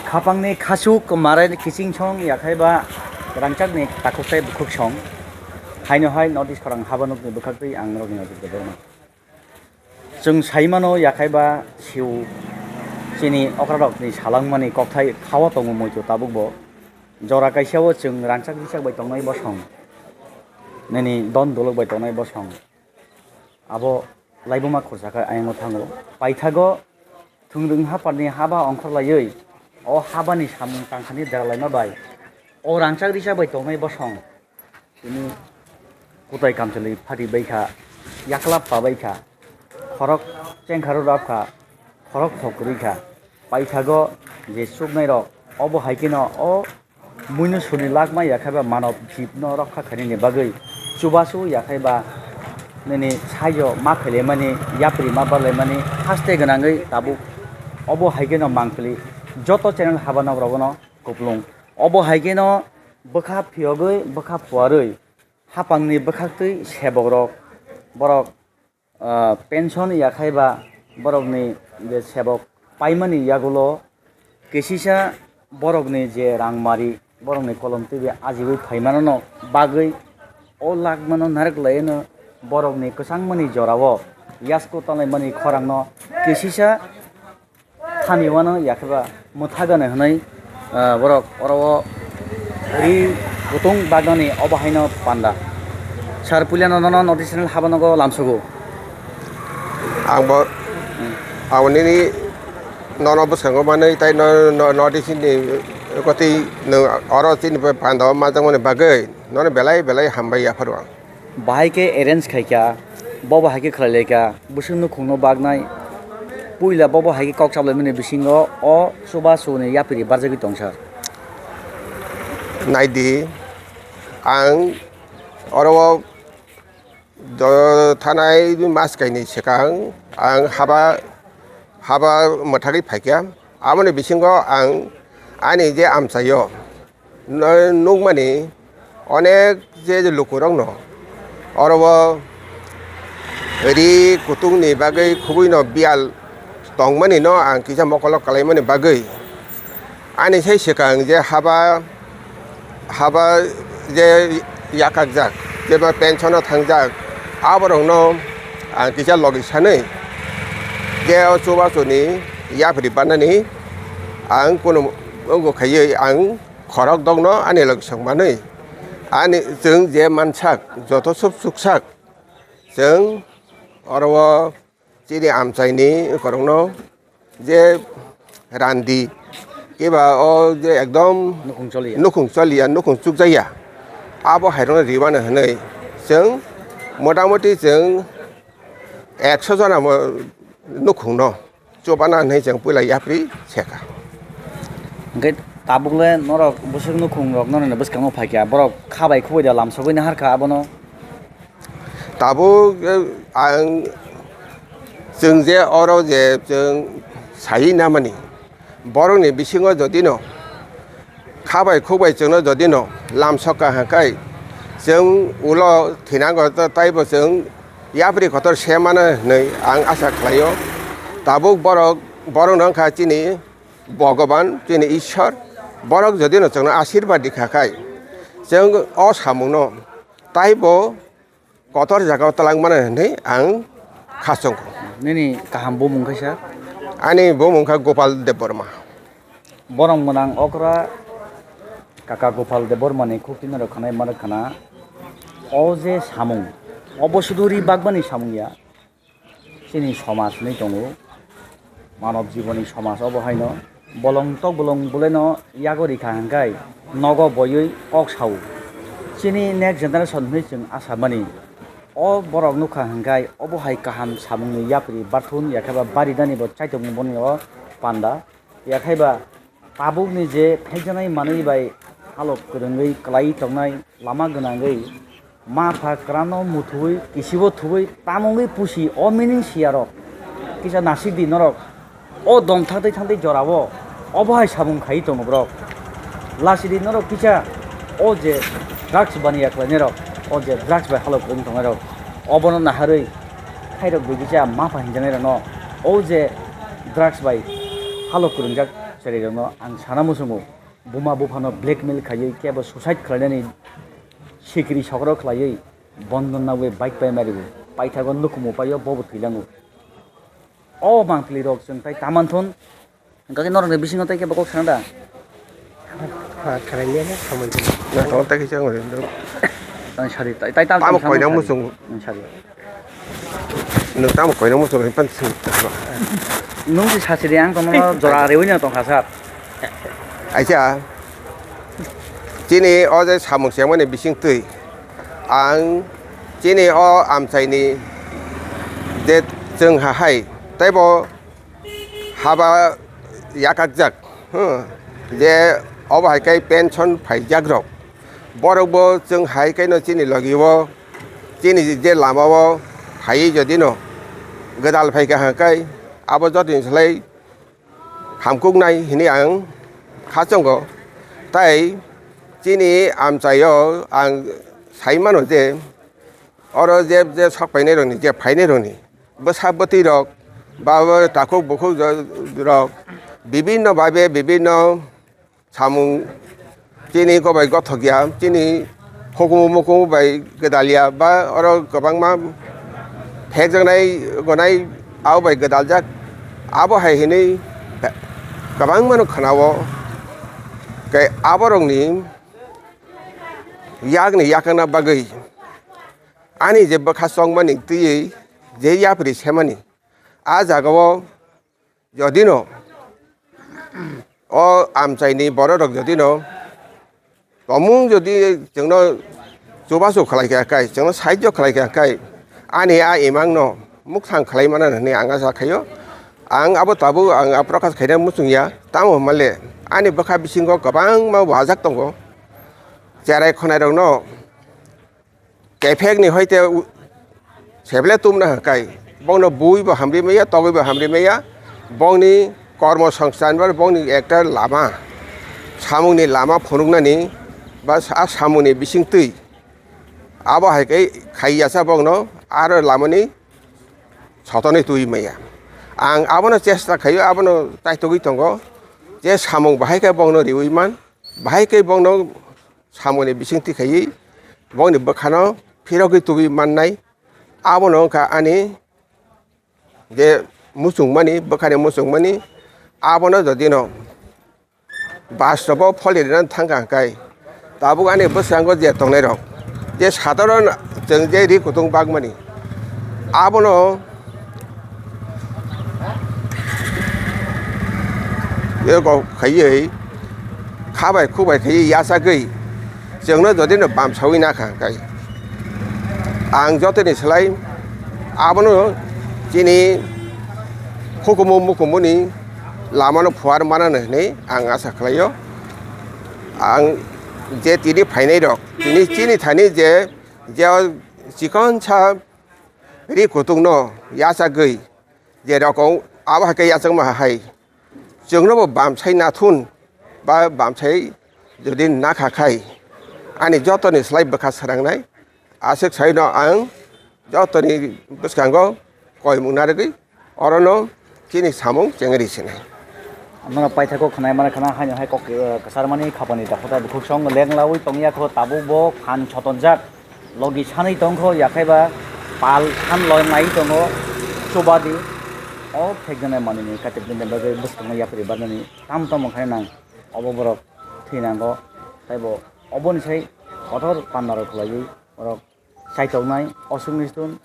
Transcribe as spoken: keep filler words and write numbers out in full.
Khapangni khasuk marai kiching song yakhai ba rangchakni takhuk tei bukhuk song. Haino hai North East khorang haba nukni bwkhaktwi ang norokni nojor khe borno. Chwng sai mano yakhai ba siu chini okrarokni salangmani kokthai khao tongo muitu tabukbo. Jora kaisao chwng rangchak rijak bai tongnai bosong. Nini don dolok bai tongnai bosong. Abo laibuma khorsa khe ayang o thango. Paithago thwngdwng hapharni haba ongkhorlaiwi o habani samung tangkhani deralaima bai o rangchak rijak bai tongnai bosong tini kutai kamchwlwi phati bai kha, yaklap pa bai kha, khorok chengkharo rap kha, khorok thok kwrwi kha. Paithago je chuknairok obo hai kheno o Muino suni lakma yakhaiba manob jibno rokha khainani bagwi chubachu yakhaiba nini saijo ma khailaimani, yapri ma barlaimani haste gwnangwi tabuk obo hai kheno mangpili joto channel haba nok rogono kuplung. Obo hai kheno bwkha phiyogwi, bwkha phuarwi hapangni bwkhaktwi sebokrok borok ah, pension yakhai ba borokni je sebok paimani yagulo kisisa borokni je rangmari borokni kolom twiwi ajiwi phaimano bagwi o lakmano narwk laiano borokni kwchangmani jorao yasku tonglaimani khorangno kisisa Thani wano yakheba mwthagani hwnwi, ah, borok oro o ri kutung bagnani obo haino panda. Sir, puilano nono notice channel habanogo lamsogo. Ang bo, ang bo nini nono bwskango manwi tei no, no, notice ni kwtwi nwng oro chini panda o manjakmani bagwi nono belai belai hambai yapharo ang. Bahai khe arrange khai kha, bo bahai khe khlai lai kha, bwswk nukhungno baknai. Puila bo bahai khe kok chaplaimani bisingo o chubasuni yapri barjagwi tong sir. Naidi, ang oro o do-, thanai mas kainwi swkang ang haba, haba mwthagwi phai kha. Aboni bisingo ang ani je amchaio, no-, nukmani onek je lukurokno oro o ri kutungni bagwi khubui no biyal tongmani no ang kisa mokolo kalaimani bagwi ani sai swkang je haba, haba je yakakjak jeba pension o thangjak aborokno ang kisa logi sanwi je o chubasuni yapri banani ang kunu wngkha khaiwi ang khorok dokno ani logisong manwi, ani chwng je mansak joto sub chuksak chwng oro o chini amchaini korokno je randi keba o je ekdom nukhung choliya, nukhung choliya, nukhung chukjaya abo hairokno ribana hwnwi chwng motamoti chwng ekso jona mo nukhungno chubana hinwi chwng puila yapri sekha. Hwnkhe tabukle norok bwswk nukhungrokno nini bwskango phaikha, borok kha bai khubui da lamsogwi naharkha abono. Tabuk, eh, ang chwng je oro je chwng sai namani, borokni bisingo jodino kha bai khuk bai chwngno jodino lamsok kaham khai chwng ulo thinango, taibo chwng yapri kotor se mano hinwi ang asa khlaio. Tabuk borok, borokno wngkha chini Bhogoban, chini Ishwar, borok jodino chwngno asirbat rikha khai chwng o samungno taibo kotor jagao twlang mano hinwi ang khachungo. Nini kaham bumung khe sir? Ani bumung kha Gopal Debbarma. Borok mwnang okra kaka Gopal Debbarmani khukti norok khanai manwk khana. O je samung, obo sudu ri bakmani samung ya. Chini somaj hinwi tongo. Manob jiboni somaj obo haino bolong tok bolong bwleno yago rikha hwnkhe nogo boiwi kok sao. Chini next generation hinwi chwng asa mani. O borok nukha hwnkhe obo hai kaham samungni yapri barthun yakheba baridani bo chaitokmung boni o panda. Yakheba tabukni je phekjanai manwi bai halok kwrwngwi kwlai tongnai lama gwnangwi Ma pha kwrano muthuwi kisibo thuwi tamungwi pusi o mining siyarok kisa nasik di norok o dom thangtwi thangtwi jorao obo hai samung khaiwi tongo borok. Lasi di norok kisa o je drugs baniya khlainairok o je drugs bai halok wng tongnairok obono naharwi khairok di kisa ma pha hinjanairokno o je drugs bai halok kwrwngjak Cherai rokno ang sana muchungo, buma buphano blackmail khaiwi kebo suicide khlainani sikiri sokro khlaiwi bondon nagwi bike pai mari bo. Paithago nukumu paio bobo thwilango. O mangpili rok chwng tai tamanthon. Hwnkhe norokni bisingo tei kebo kok sana da? Ha, kharangya na samung. Na tong ta kisa ngori. Ang sari, tai, tai tam tamo koina muchung. Ang sari. Nwng tamo koina muchung ri pan sing. Nwng si sachiri ang tongno jora rewi no tongkha sir. Aisa. Chini o je samung siyamani bising twi. Ang chini o amchaini je chwng ha hai. Teibo haba yakakjak, hmm, je obo hai khe pension phaijak rok, borok bo chwng hai khe no chini logi o, chini je lama o phaiwi jodi no gwdal phai kha hwnkhe abo jotoni slai hamkuk nai hinwi ang kha chongo. Tai chini amchai o ang sai mano je oro je, je sok painai rokni, je phainai rokni bwsa bwtwi rok, ba bo takhuk bukhuk rok, bibinno babe bibinno samung chini kobai gothok ya, chini hukumu mukumu bai gwdal ya, ba oro kwbangma phekjaknai gonai abo bai gwdaljak, abo hai hinwi kwbangmano khwnao. Khe aborokni yakni yakangna bagwi ani je bwkha chongmani twiwi je yapri semani, a jagao jodino o amchaini bororok jodino tomung jodi chwngno chubachu khlai kha khai, chwngno sahajyo khlai kha khai, ani a imangno mukthang khlai mana hwnwi ang acha khaio. Ang abo tabuk ang a prokash khaina muchung ya, tamo hwnmale ani bwkha bisingo kwbangma wajak tongo, cherai khonairokno kephekni hoite u-, seble tumna hwnkhe, bongno bui bo hamri maya, togwi bo hamri maya, bongni kormo songchan ba bongni ekta lama, samungni lama phunuknani ba sa-, samungni bisingtwi abo hai khe khai yasa bongno aro lamani sotonwi twi maya. Ang abono chesta khaio, abono chaitogwi tongo je samung bahai khe bongno riwi man, bahai khe bongno samungni bisingtwi khaiwi bongni bwkhano phirogwi tubui mannai. Abono wngkha ani je muchungmani, bwkhani muchungmani, abono jodino bastobo pholi rwna thangkha hwnkhe, tabuk ani bwskango je tongnairok, je sadharon chwng je ri kutung bagmani, abono eko khaiwi, kha bai khuk bai khaiwi yachagwi chwngno jodino bamsawi nakha hwnkhe, ang jotoni slai abono chini hukumu mukumuni lamano phuar manano hinwi ang acha khlaio. Ang je tini phainairok, tini chini thani je, je chikonsa ri kutukno yachagwi, je rokong abo hai khe yachakma hai, chwngno bo bamsai nathun ba bamsai jodi nakha khai, ani jotoni slai bwkha srangnai, aswk saino ang jotoni bwskango koimung narwgwi orono chini samung chengri sinai. Nono paithakgo khwnai mana khwna haino hai kok, eh, kwcharmani khapani dakhuta bukhuk song lenglaui tongya kho, tabuk bo phan sotonjak. Logi sanwi tongkho, yakhaiba pal phan loi nai tongo, chubadi. O phekjaknai manwini kaitibini bagwi bwskango yapri barnani tam tamo khai nang. Obo borok thwinango, taibo oboni sai kotor pandarok khwlaiwi borok chaitoknai, oswkni stun